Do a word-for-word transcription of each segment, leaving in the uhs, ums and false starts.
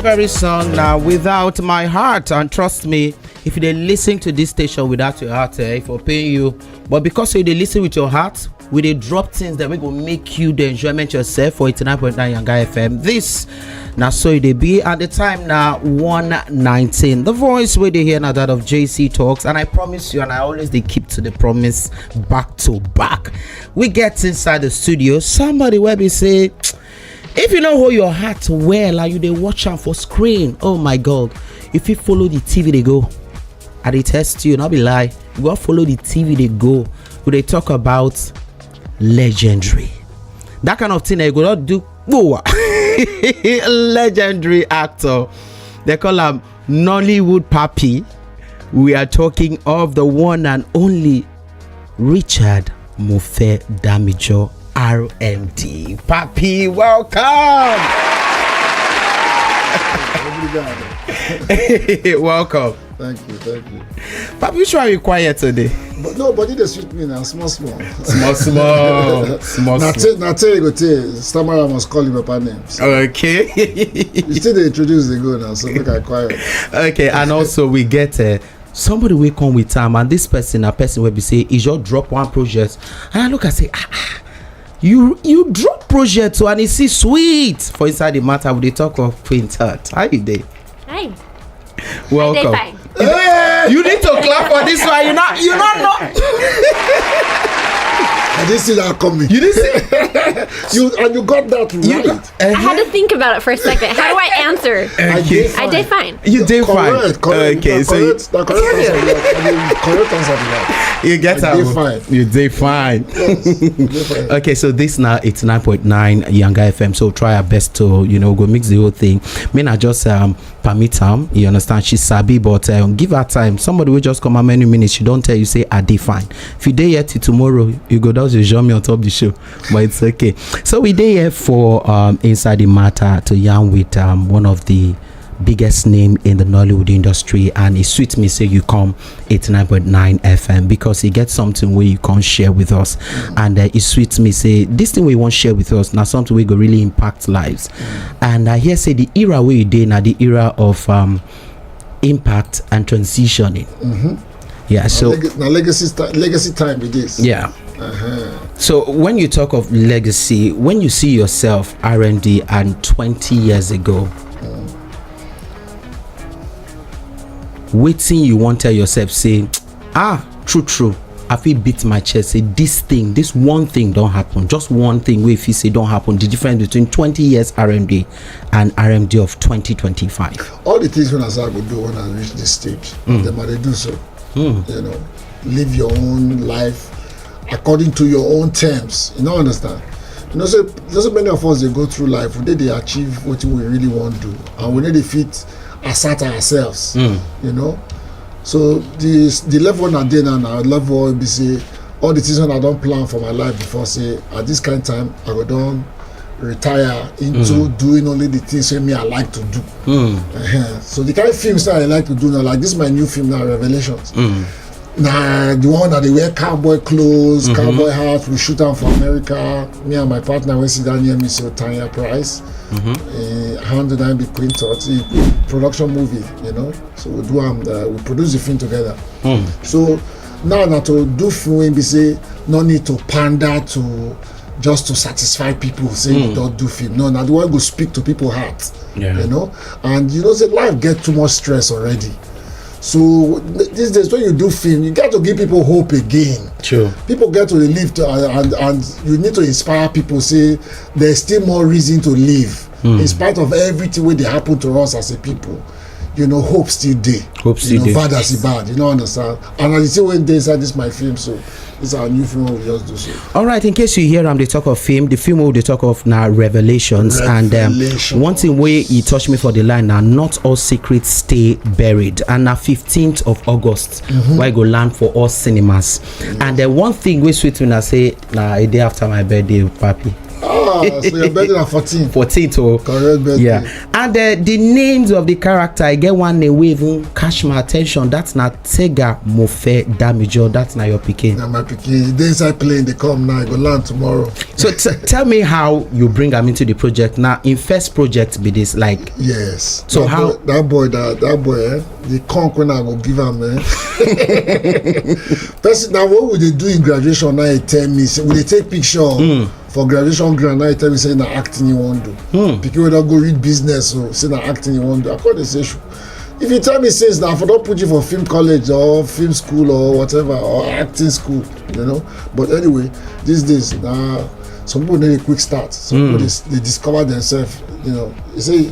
Very soon now, Without My Heart. And trust me, if you dey listen to this station without your heart, eh, if we're paying you, but because you dey listen with your heart, we dey drop things that we go make you the enjoyment yourself for eighty-nine point nine Yanga F M. This now so it dey be, and the time now one nineteen. The voice wey dey here now that of J C Talks, and I promise you, and I always dey keep to the promise, back to back. We get inside the studio, somebody where we say, if you know hold your heart well and you dey watch am for screen, oh my God, if you follow the T V dey go, I dey test you, not be lie. You go follow the T V dey go. We dey talk about legendary. That kind of thing, eh, you go not do. Legendary actor. They call him Nollywood Papi. We are talking of the one and only Richard Mofe Damijo, R M D. Papi, welcome. Obrigado. Welcome. Thank you, thank you. Papi, which one you quiet today? But no, but it dey sweet me now, small, small. Small, small, small, Na small. tey, na tey go tey. Stammerer must call him papa names. Okay. You still dey introduce the go now, so make I quiet. Okay, and also we get uh, somebody wey come with am, and this person, a person wey be say he just drop one project, and I look and say, ah, ah, you you drop project o, and e see sweet for inside the matter. We dey talk of Quintet. How you dey? Hi. Welcome. Fine. You need to clap for this one. You not you not know. I didn't see that coming. You didn't see. You and you got that You right. got, I had to think about it for a second. How do I answer? I Okay. dey I did fine. You dey fine. Correct, correct. Okay, Na so you, correct, na correct answer be that. I mean, correct answer be that. you get I am. dey fine. You dey fine. Dey fine. Okay, so this now eighty-nine point nine Yanga F M. So try our best to, you know, go mix the whole thing. Me na just um permit am. You understand? She sabi, but um, give her time. Somebody will just come how many minutes. She don't tell you say I dey fine. If you dey here till tomorrow, you go down to join me on top the show. But it's okay. So we dey here for um inside the matter to yarn with um one of the biggest name in the Nollywood industry, and it sweet me say you come eighty-nine point nine F M because you get something where you can share with us, and uh, it sweet me say this thing we want share with us now something we go really impact lives, and I hear say the era where you dey now the era of um impact and transitioning. Yeah, so Leg- na legacy sta- legacy time be this. Yeah. So when you talk of legacy, when you see yourself R M D and twenty years ago, wetin you wan tell yourself say, ah, true true, I fit beat my chest say this thing, this one thing don happen, just one thing wey fit say don happen, the difference between twenty years R M D and R M D of twenty twenty-five. All the things when I say I go do when I reach this stage, them I dey do so. You know, live your own life according to your own terms. You know, understand? You know, so just so many of us they go through life, we dey dey achieve what we really want to do, and we need to fit assert ourselves. You know, so the the level I dey now, na level wey be say all the things wey I don plan for my life before say at this kind time I go don retire into doing only the things wey me I like to do. Uh-huh. So the kind of films that I like to do now, like this my new film now, Revelations. Na the one that they wear cowboy clothes, cowboy hats. We shoot am for America. Me and my partner wey sit down near me, so Tanya Price. Uh, handle that be Queen Thoughts, a production movie, you know. So we do am. Uh, we produce the film together. So now na to do film wey be say no need to pander to just to satisfy people say you don do film. No, na the one go speak to people heart. Yeah. You know, and you know say life get too much stress already. So these days when you do film, you got to give people hope again. True. People get to live to, and, and and you need to inspire people say there's still more reason to live in spite of everything wey dey happen to us as a people. You know, hope still dey. Hope still You know, dey. Bad as e bad, you know, understand? And as you see when dey inside this my film, so this our new film we just do so. All right, in case you hear am dey talk of film, the film we dey talk of na Revelations, and um, Revelations. One thing wey e touch me for the line na not all secrets stay buried, and na fifteenth of August wey go land for all cinemas. And then one thing wey sweet me na say na a day after my birthday, Papi. Ah, so your birthday na fourteen. Fourteen to Correct birthday. Yeah. And uh, the names of the character, I get one name wey even catch my attention. That's na Tega Mofe Damijo. That's na your pikin. Na my pikin, e dey inside plane, dey come now, e go land tomorrow. So t- tell me how you bring am into the project. Now, in first project be this, like, Yes. So That how- boy, that boy, that boy, eh? The conk when I go give am, eh? Person, now what we dey do in graduation now, he tell me, say, we dey take picture for graduation ground, now he tell me, say, na acting you wan do. Pikin wey don go read business, so say na acting you wan do. I come dey say, "Sure." If you tell me since now, I for don put you for film college or film school or whatever, or acting school, you know. But anyway, these days, now some people need a quick start. Some people dey, dey discover themselves, you know. You say,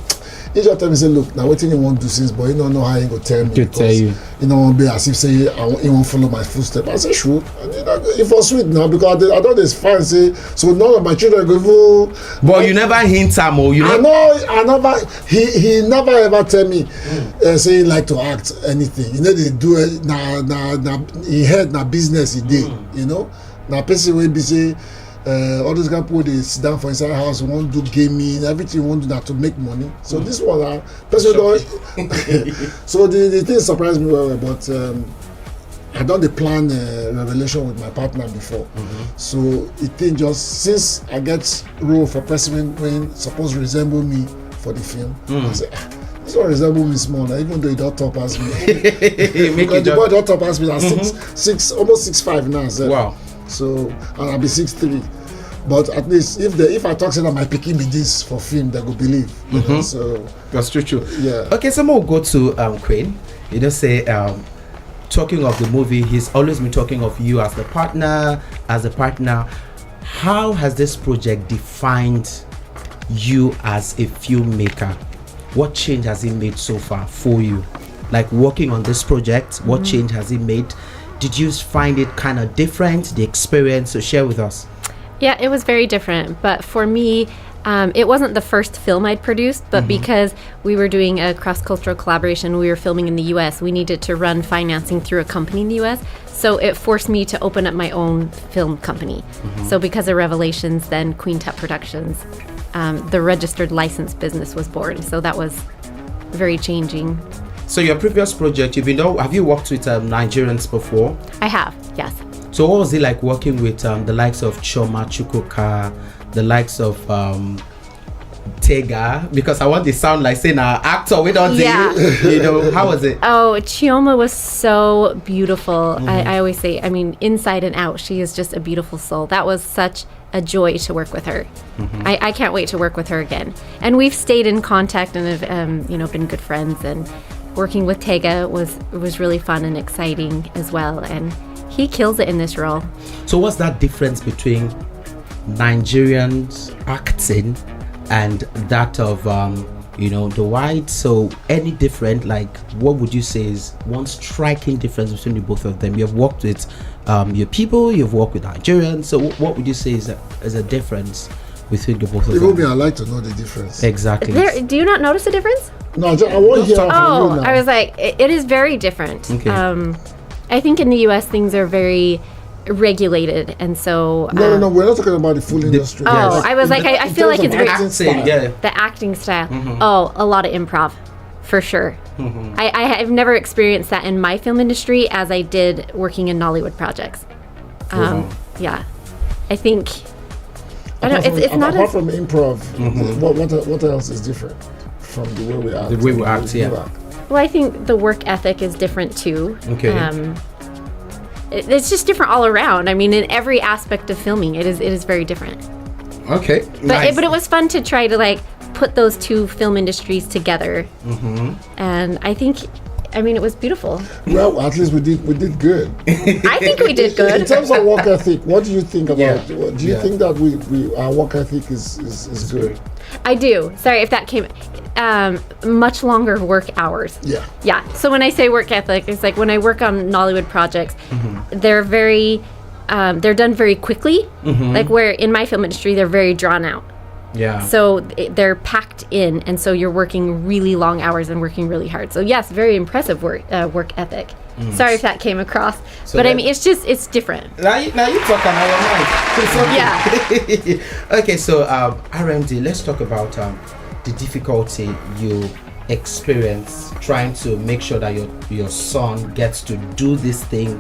he just tell me, say, "Look, now wetin he wan do since, but he no know how he go tell me." To tell you. He no wan be as if say he wan follow my footstep. I say, "Sure." And you know, if for sweet now, because I, dey- I don dey find say, so none of my children go even But you never hint am, or you I know. know, I never, he, he never ever tell me, uh, say he like to act anything. He know they do it, na, na, na, he head, na business he did, you know. Na person wey be say, uh, all those kind people dey sit down for inside house, want do gaming, everything want do na to make money. So this one, uh, person don, so the, the thing surprised me well, well, but um, I don dey plan a revelation with my partner before. So the thing just, since I get role for person when, when suppose resemble me for the film, I say, "Ah, this one resemble me small, na, even though he don top pass me." Make Because it the just- boy don top pass me na six, six, almost six five now. Sef. Wow. So, and I be six three. But at least if they, if I talk say na my pikin be this for film, they go believe. You know? So That's true, true. Yeah. Okay, so we'll go to um, Queen. You know, say, um, talking of the movie, he's always been talking of you as the partner, as a partner. How has this project defined you as a filmmaker? What change has it made so far for you? Like, working on this project, what change has it made? Did you find it kind of different, the experience? So share with us. Yeah, it was very different. But for me, um, it wasn't the first film I'd produced, but because we were doing a cross cultural collaboration, we were filming in the U S, we needed to run financing through a company in the U S. So it forced me to open up my own film company. So because of Revelations, then Quintet Productions, um, the registered license business was born. So that was very changing. So your previous project, you've been done, have you worked with um, Nigerians before? I have, yes. So what was it like working with um, the likes of Chioma Chukwuka, the likes of um, Tega? Because I want to sound like saying an actor. We don't Yeah. see, you know, how was it? Oh, Chioma was so beautiful. I, I always say, I mean, inside and out, she is just a beautiful soul. That was such a joy to work with her. I, I can't wait to work with her again. And we've stayed in contact and have, um, you know, been good friends. And working with Tega was was really fun and exciting as well. And he kills it in this role. So what's that difference between Nigerians acting and that of um, you know, the whites? So any different? Like, what would you say is one striking difference between the both of them? You've worked with um, your people, you've worked with Nigerians. So wh- what would you say is a, is a difference between the both of Even me, them? I like to know the difference. Exactly. There, do you not notice a difference? No, I, just, I want to hear. Oh, From you now. I was like, it, it is very different. Okay. Um, I think in the U S things are very regulated, and so No, no, uh, no. We're not talking about the full industry. Oh, I was In- like, I, I in feel terms like it's of very acting Acting, style. Yeah. The acting style. Oh, a lot of improv, for sure. I, I have never experienced that in my film industry as I did working in Nollywood projects. Um, yeah, I think I don't. Apart It's, from, it's not apart as from improv. What, what what else is different from the way we act? The way we act, yeah. Well, I think the work ethic is different too. Okay. Um, it- it's just different all around. I mean, in every aspect of filming, it is it is very different. Okay. But it, but it was fun to try to like put those two film industries together. Mm-hmm. And I think, I mean, it was beautiful. Well, at least we did we did good. I think we did In good. Terms of work ethic, what do you think about? Yeah. Do you Yeah. think that we, we our work ethic is is, is good? I do. Sorry if that came. Um, much longer work hours. Yeah. Yeah. So when I say work ethic, it's like when I work on Nollywood projects, they're very, um, they're done very quickly. Like where in my film industry, they're very drawn out. Yeah. So it, they're packed in, and so you're working really long hours and working really hard. So yes, very impressive work uh, work ethic. Sorry if that came across, So but I that- mean, it's just, it's different. Now you, now you talk and I am Yeah. Okay, so um, R M D, let's talk about um, the difficulty you experience trying to make sure that your your son gets to do this thing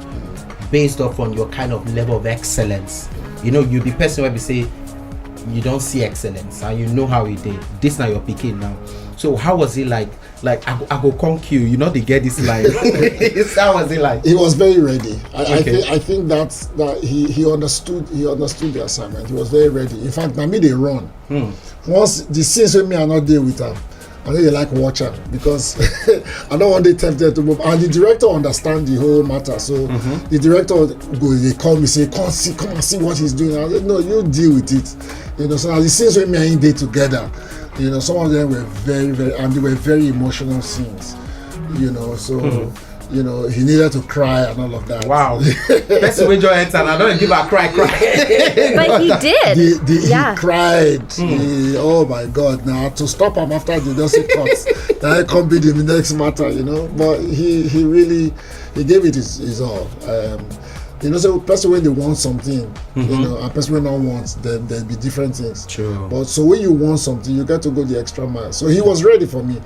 based off on your kind of level of excellence. You know, you be person where we say you don't see excellence and you know how it did. This now your picking now. So how was it like? Like I, go- I go conk you. You know they get this line. How was it like? He was very ready. I, I, Okay. think, I think that that he, he understood he understood the assignment. He was very ready. In fact, na me dey run. Once the scenes wey me I no dey with am, I no dey like watch am because I don't want dey tempted to move. And the director understand the whole matter, so the director go dey call me say, "Come see, come and see what he's doing." I say, "No, you deal with it." You know, so as the scenes wey me and him dey together, you know, some of them were very, very, and they were very emotional scenes. You know, so you know he needed to cry and all of that. Wow. Person wey just enter and I don't give a cry, cry. But he did. The, the, Yeah. He cried. He, oh my God! Now to stop him after the just cut. That can be the next matter, you know. But he he really he gave it his, his all. Um, you know, so person when they want something, you know, and person when not want, then there'll be different things. True. But so when you want something, you got to go the extra mile. So he was ready for me.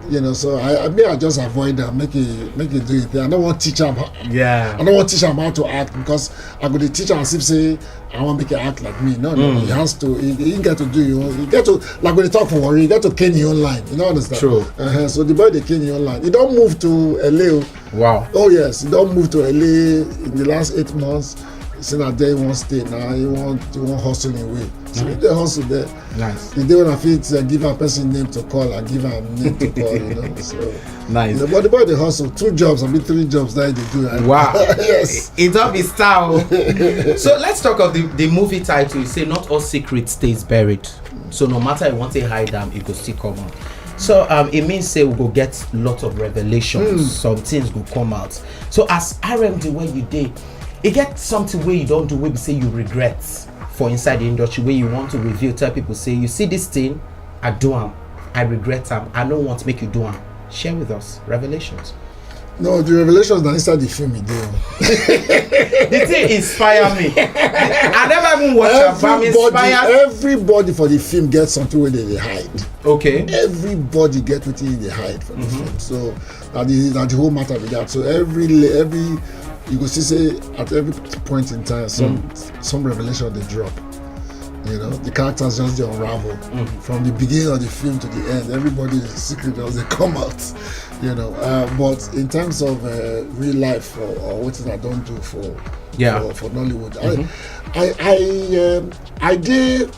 You know, so I, I mean, I just avoid that, make it make it do it. I don't want teach him. Yeah. I don't want teach him how to act because I go to teach him as if say I want make him act like me. No, no, he has to. He, he get to do your own. He get to like when they talk for worry. He get to cane your own line. You know understand? True. Uh-huh. So the boy they cane your own line. He don't move to L A. Wow. Oh yes, he don't move to L A in the last eight months. Since that day he won't stay now, he won't he won't hustle in way. So he dey hustle there. Nice. The day when I fit uh, give a person name to call, I give a name to call. You know, so Nice. the body boy they hustle two jobs, I mean three jobs that they do. Right? Wow. Yes. It's up his style. So let's talk of the, the movie title. You say not all secret stays buried. So no matter you want to hide them, it go still come out. So um, it means say we go get lot of revelations. Some things go come out. So as R M D where you dey, you get something where you don't do, where we say you regret for inside the industry, where you want to reveal, tell people say you see this thing, I do am, I regret am, I don't want to make you do am. Share with us revelations. No, the revelations that inside the film is there. The thing inspire me. I never even watch am, but I'm Everybody, inspired. Everybody for the film gets something where they, they hide. Okay. Everybody get what they hide for the film. So that is that the whole matter with that. So every la- every you go see say at every point in time some some revelation they drop. You know, the characters just they unravel from the beginning of the film to the end. Everybody's secret just they come out. You know, uh, but in terms of uh, real life or, or what I don't do for Yeah. for, for Nollywood, I I I, um, I did.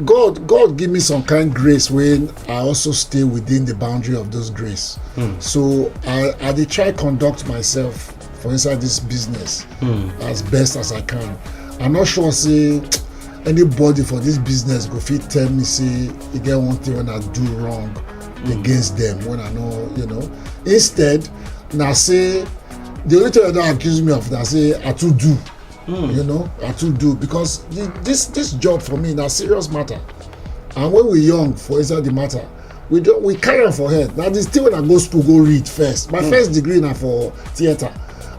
God, God give me some kind grace when I also stay within the boundary of those grace. So I, I dey try conduct myself for inside this business as best as I can. I'm not sure say anybody for this business go fit tell me say e get one thing when I do wrong against them when I know, you know. Instead, now say the only thing they don't accuse me of na say I too do. You know, I too do because thi- this this job for me na serious matter. And when we young for inside the matter, we don't we carry am for head. Now this thing when I go school go read first. My first degree na for theatre,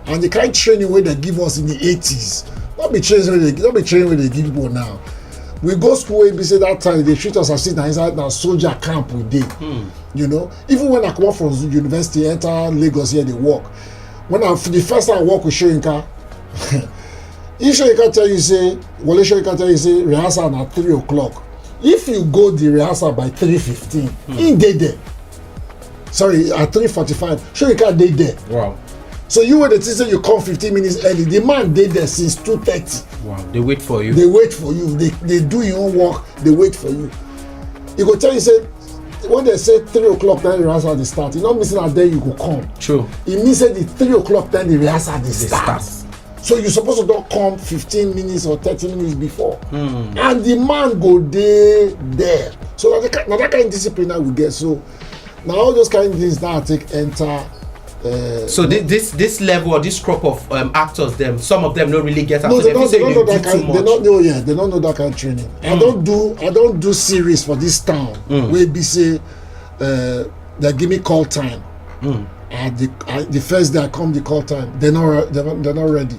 and the kind training wey they give us in the eighties, not be training wey they not be training wey they give people now. We go school wey be say that time they treat us as if na inside na soldier camp we dey. You know, even when I come out from university enter Lagos here dey work, when I the first time I work with Shoyinka, if Shoyinka tell you say Wole Shoyinka tell you say rehearsal na three o'clock, if you go the rehearsal by three fifteen, he dey there. Sorry, at three forty-five, Shoyinka dey there. Wow. So you wey dey think say you come fifteen minutes early, the man dey there since two thirty. Wow. They wait for you. They wait for you. They they do your own work. They wait for you. He go tell you say when they say three o'clock then rehearsal dey start. You no mean say na there you go come. True. E mean say the three o'clock then the rehearsal dey They start. Start. So you suppose to don come fifteen minutes or thirty minutes before. And the man go dey there. So na that, ki- na that kind of discipline that we get. So na all those kind of things that I take enter Uh, So thi- this this level or this crop of um, actors, them, some of them don't really get out. no, So they dem don't, say they don't you know do that too kind. They much. Don't know. Yeah, they don't know that kind of training. I don't do. I don't do series for this town. Where be say, uh, they give me call time. And the I, the first day I come, the call time. They're not. They're not, they're not ready.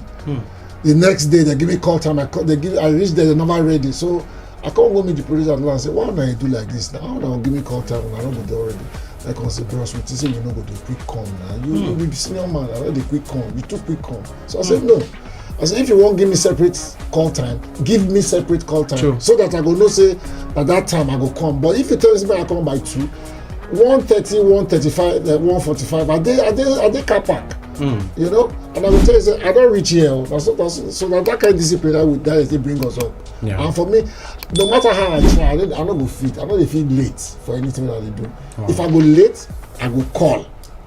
The next day they give me call time. I call, they give. I reach there, they're never ready. So I can't go meet the producer and say, "Why don't I do like this now? How now give me call time? I don't go there already." I can say, "Bros, we think say you no go do quick come now. You you be senior man. I already quick come. You too quick come." So I said, "No." I said, "If you won't give me separate call time, give me separate call time, True. So that I go know say at that time I go come. But if you tell me I come by two, one thirty, one thirty-five, uh, one forty-five, I dey I dey I dey car park." You know, and I will tell you say I don't reach here. Oh. That's, that's, so that that kind of discipline that, would, that is they bring us up. Yeah. And for me, no matter how I try, I don't, I don't go fit. I don't dey feel late for anything that I do. If I go late, I go call.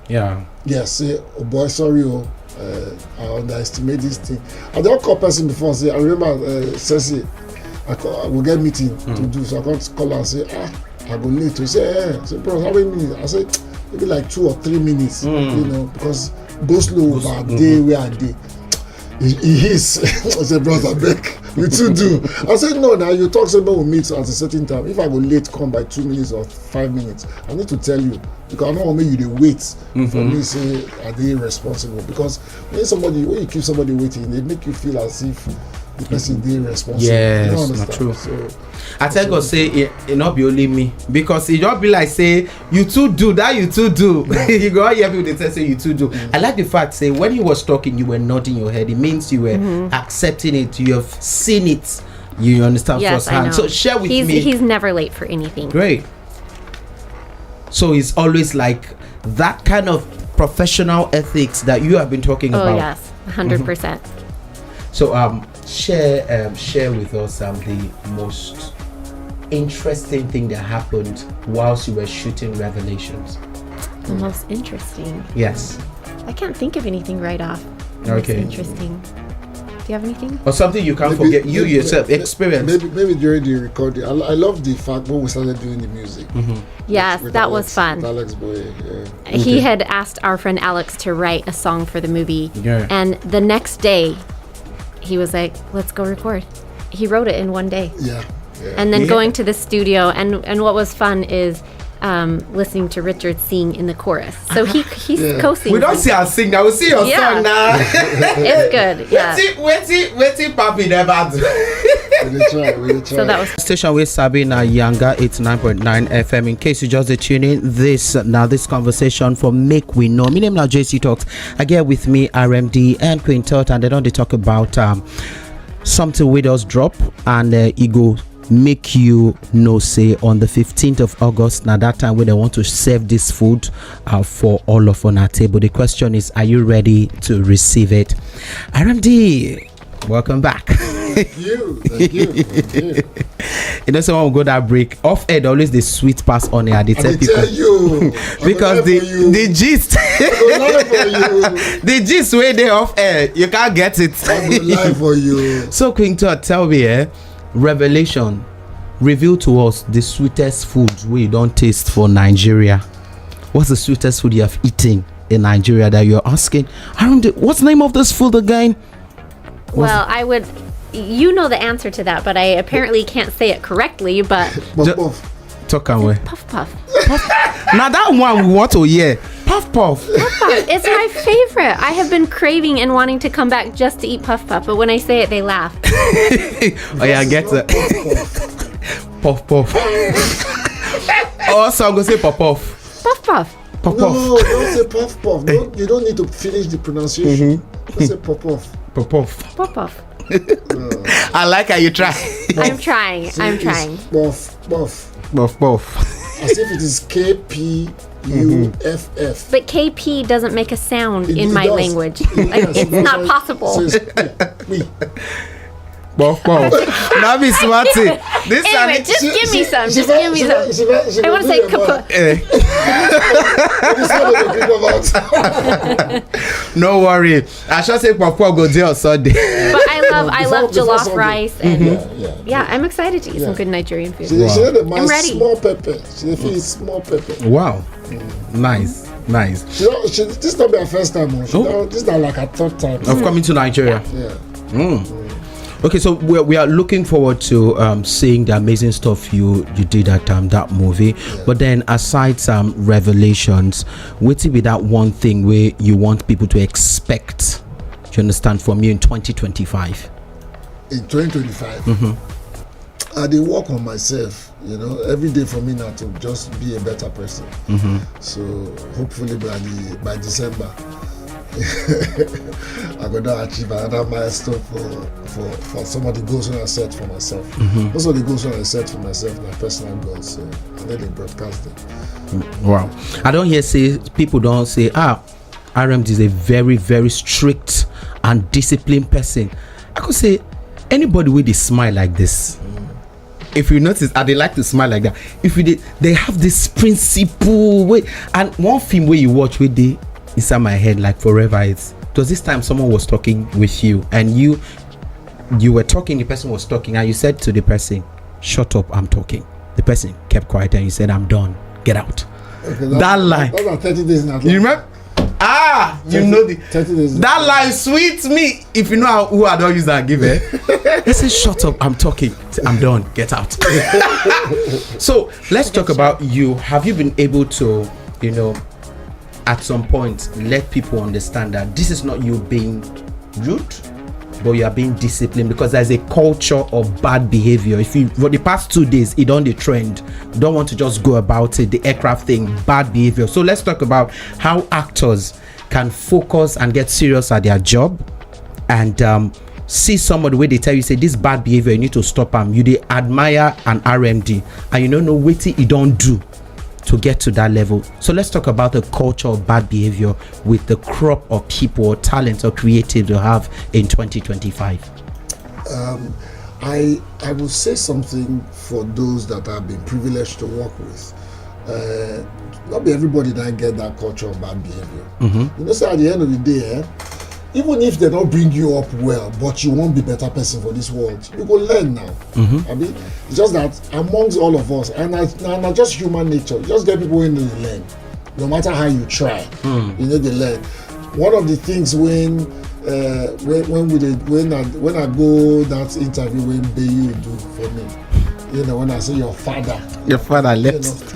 Yeah. Yes, say, "Oh boy, sorry, oh, uh, I underestimate this thing." I don't call person before. Say, I remember, uh, Ceci, I call, we get meeting to do, so I can't call and say, "Ah, I go late." To say, "Eh," say, "Bro, how many minutes?" I say, "Maybe like two or three minutes," you know, because go slow over day where I day. He, he is. I said, "Bros, I beg, we too do." I said, "No, now you talk say we meet at a certain time. If I go late, come by two minutes or five minutes. I need to tell you because I don't want make you dey wait for me say I dey responsible." Because when somebody, when you keep somebody waiting, they make you feel as if the person dey responsible. You Yes, don't na understand? True. So, I tell God say it, it not be only me, because it not be like say you too do that, you too do. You go all hear people dey tell say you too do. I like the fact say when he was talking, you were nodding your head. It means you were accepting it. You have seen it. You understand Yes, I know. firsthand. So share with he's, me. He's never late for anything. Great. So it's always like that kind of professional ethics that you have been talking Oh about. Yes, hundred percent. So um, share um, share with us um, the most interesting thing that happened whilst you were shooting Revelations. The most interesting. Yes. I can't think of anything right off. Most Okay. Interesting. Do you have anything? Or something you can't maybe- forget. You maybe- yourself maybe- experience. Maybe, maybe during the recording, I, I love the fact when we started doing the music. Yes, With that Alex, was fun. With Alex Boye. Yeah. He had asked our friend Alex to write a song for the movie, Yeah. And the next day, he was like, "Let's go record." He wrote it in one day. Yeah. Yeah. And then Yeah. Going to the studio, and and what was fun is um, listening to Richard sing in the chorus. So he he's Yeah. co-singing. We don't see her sing now. We see your Yeah. song now. It's good. Yeah. Wetin wetin wetin Papi never do. We dey try. We dey try. So that was Station with Sabina Yanga, eighty-nine point nine F M. In case you just dey tune in, this now this conversation for Make We Know. My name now J C Talks. I get with me R M D and Quintot, and they don't dey talk about um, something we just drop and uh, e go make you know say on the fifteenth of August, now that time when they want to serve this food uh, for all of on our table. The question is, are you ready to receive it? R M D, welcome back. You, thank you, thank you. You know, someone will go that break off air. They always the sweet pass on air. They I tell dey people tell you. Because I go the lie for you. the gist, I go lie for you. the gist where they off air, you can't get it. I go lie for you. So, Quintot, tell me, eh, revelation, reveal to us the sweetest food we don't taste for Nigeria. What's the sweetest food you have eaten in Nigeria that you're asking? I don't. What's the name of this food again? Well, I would. You know the answer to that, but I apparently can't say it correctly. But Puff Ju- puff. Talk away. Puff puff. Now that one we want to hear. Puff puff. It's my favorite. I have been craving and wanting to come back just to eat puff puff, but when I say it, they laugh. Oh yeah, I get it. Puff puff. Also, I'm gonna say puff puff. Puff puff. Puff No, puff. Don't say puff puff. Don't, you don't need to finish the pronunciation. Just say puff puff. Puff puff. Puff puff. I like how you try. I'm trying. I'm It's trying. Puff puff. Puff puff. As if it is K P U F F. But K P doesn't make a sound It- in it my does. language. It Like, does. it's not possible. So it's, we. Puff puff. Now be smarty. This Anyway, time. just give me some. Just give me some. I want to say kaput. Eh, no worry. I shall say puff puff go there on Sunday. But I love I Before- love before jollof Sunday. rice and Yeah, yeah. Yeah, I'm excited to eat some Yeah. good Nigerian food. She, she had a I'm nice ready. Small pepper. She feel small pepper. Wow. Nice. Nice. She, don't- she, this is not my first time. Oh. She, Oh. don't- this is not like her third time. Of coming to Nigeria. Yeah. Mm. Okay, so we're, we are looking forward to um, seeing the amazing stuff you you did at um, that movie. But then, aside some revelations, what will be that one thing where you want people to expect? You understand, from you in twenty twenty-five. In twenty twenty-five, I dey work on myself. You know, every day for me now to just be a better person. So hopefully by the by December, I go don achieve another milestone for for for some of the goals wey I set for myself. Most of the goals wey I set for myself na personal goals, so I no dey broadcast them. Wow. I don't hear say people don't say, ah, R M D is a very, very strict and disciplined person. I could say anybody with a smile like this. If you notice, I they like to smile like that. If you did, they have this principle. Wait, and one film where you watch with the inside my head like forever. It's, it was this time someone was talking with you and you you were talking, the person was talking, and you said to the person, "Shut up, I'm talking." The person kept quiet and you said, "I'm done. Get out." Okay, That line. That's like thirty days now. You remember? Ah, you know the thirty days. That line sweet me. If you know how, who I don't use that give eh? They say, "Shut up, I'm talking. Say, I'm done. Get out." So let's talk about you. Have you been able to, you know, at some point let people understand that this is not you being rude, but you are being disciplined because there's a culture of bad behavior? If you, for the past two days, it on the trend, don't want to just go about it, the aircraft thing, bad behavior. So let's talk about how actors can focus and get serious at their job and um, see somebody where they tell you, say, "This bad behavior, you need to stop am." You they admire an R M D and you don't know what he don't do to get to that level. So let's talk about the culture of bad behavior with the crop of people or talent or creative you have in twenty twenty-five. I I will say something for those that I've been privileged to work with. Uh, not be everybody that get that culture of bad behavior. You know, so at the end of the day, eh, even if they don't bring you up well, but you won't be better person for this world, you go learn now. I mean, it's just that amongst all of us, and I, and I just human nature, you just get people in the learn, no matter how you try. You know, they learn. One of the things when uh, when, when we did when I when I go that interview when Bayu do for me, you know, when I say your father, Your father you left. know,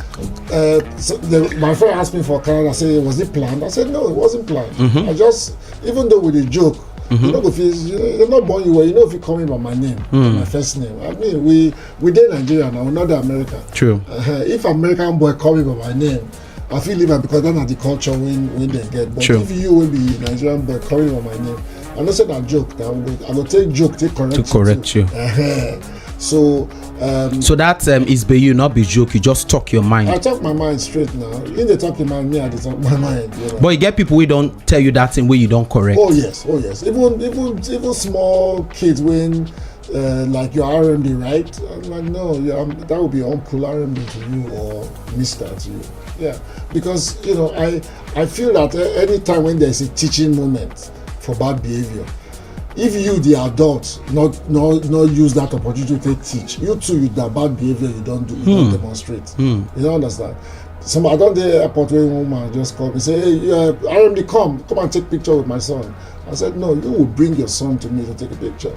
uh, so the, my friend asked me for Canada. I said, "Was it planned?" I said, "No, it wasn't planned. I just, even though we did joke, you know, if you, you know, they're not born you well. You know, if you call me by my name, my first name. I mean, we we did Nigeria now, not the America. True. Uh, if American boy call me by my name, I feel even because that's not the culture when when they get. But True. If you will be Nigerian boy call me by my name, I know say that joke. That I will, I will take joke, take correct To correct you. Uh-huh. So um, So that um, is be you, not be joke. You just talk your mind. I talk my mind straight now. In the talking mind, me I dey talk my mind. You know? But you get people who don't tell you that thing where you don't correct. Oh yes, oh yes. Even even even small kids when uh, like your R M D, right? I'm like, no, yeah, I'm, that would be uncle R M D to you or Mister to you. Yeah, because you know, I I feel that uh, anytime when there's a teaching moment for bad behavior, if you the adult not not not use that opportunity to teach, you too, you that bad behavior you don't do, you don't demonstrate. You don't understand. Some I don't the airport when one woman just called me say, "Hey, you, uh, R M D, come come and take picture with my son." I said, "No, you will bring your son to me to take a picture."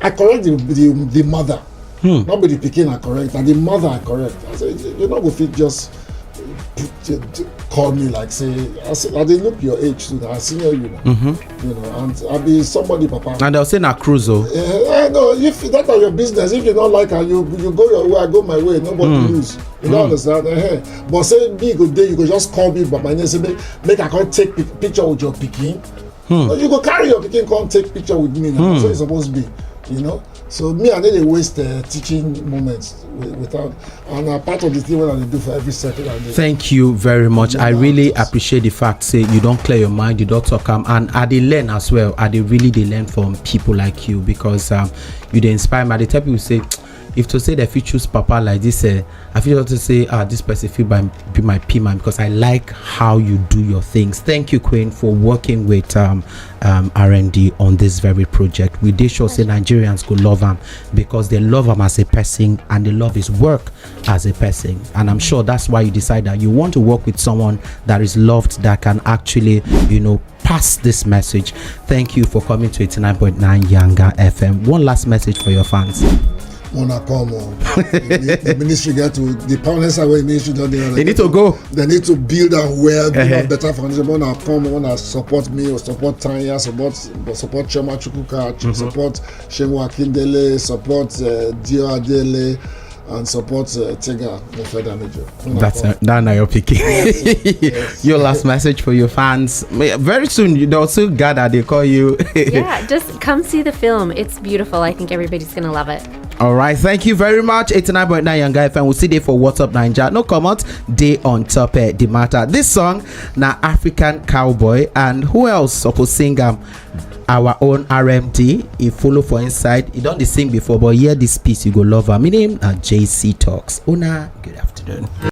I correct the the, the mother. Not be the pikin I correct, and the mother I correct. I said, "You're not going to fit just put, to, to call me like say." I said, "I dey look your age too. I senior you now. You know, and I be somebody, papa." And they'll say na cruise oh. Eh, eh, no, if that are your business, if you don't like her, you you go your way, I go my way. Nobody lose. You don't understand? Eh, eh. But say me go there, you go just call me by my name. Say make, make I come take pic- picture with your pikin. No, you go carry your pikin come take picture with me. Now. So it's supposed to be, you know. So me, I need a waste uh, teaching moments with, without, and a part of the thing what I do for every second. I do. Thank you very much. I really appreciate the fact say you don't clear your mind, you don't talk am, and I dey learn as well. I dey really dey learn from people like you because um, you dey inspire me. I dey tell people say If to say they fit choose papa like this, uh, I feel to say, ah, this person fit by, be my P man, because I like how you do your things. Thank you, Queen, for working with um, um, R M D on this very project. We did sure say Nigerians go love him because they love him as a person and they love his work as a person. And I'm sure that's why you decide that you want to work with someone that is loved, that can actually, you know, pass this message. Thank you for coming to eighty-nine point nine Yanga F M. One last message for your fans. Una come on. The, the ministry get to the poundness away ministry don dey. They need to go. They need to build and well, build Uh-huh. a better foundation. Una come, una support me, or support Tanya, support support Chioma Chukwuka, support Seun Akindele, support uh, Dio Adele, and support uh, Tega Mofedamijo. Una That's come. uh, that na your picking. Yes. Your last message for your fans. Very soon, you don't soon gather. They call you. Yeah, just come see the film. It's beautiful. I think everybody's gonna love it. All right, thank you very much. eighty-nine point nine Yanga F M. We'll see you for What's Up Naija. No comment, they on top of the matter. This song, now African Cowboy, and who else supposed sing am? Our own R M D. He follow for inside. He don't sing before, but hear this piece, you go love her. My name na J C Talks. Una, good afternoon.